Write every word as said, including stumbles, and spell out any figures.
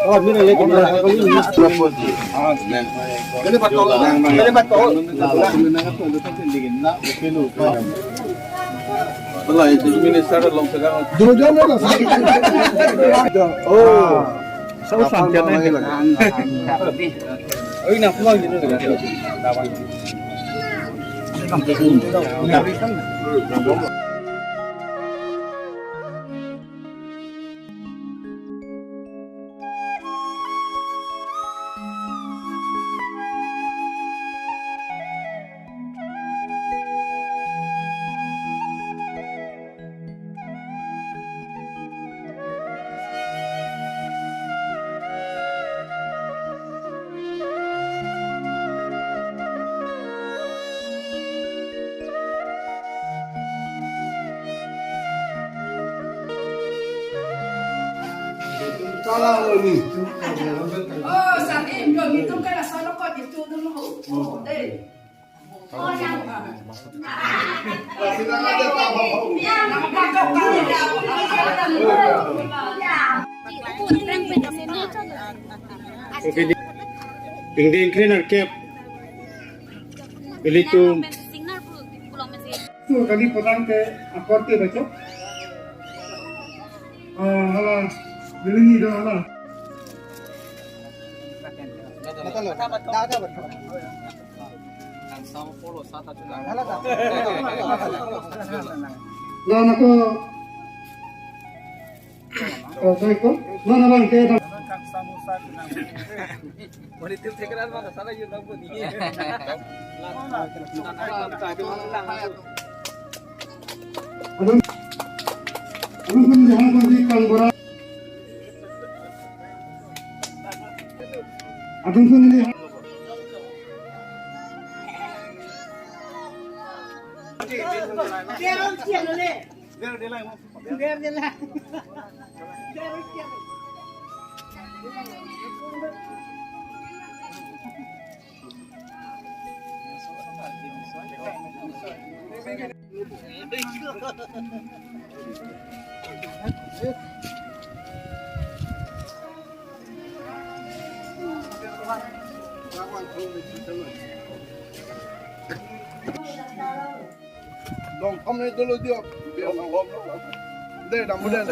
Oh, mira, le, mira. Wala, itu minister long sekarang. Dulu dia mana? Oh. Sa-u san tiyan na. Oi, na pulang gitu. Oh, sabi, belum itu kan asal kok itu dulu. Oh, eh. Okay, di-, ingdeng kre nangkep. Ilitum. Tu kali potang ke akorte bacho. Ah, hala, beli ni do hala. Nana ko. Oh, sorry ko. Nana bang ke. Adun, adun pun jahan pun di kang bora. Adun pun ini. Dong, kami dulu dia. Deh, dah mudah.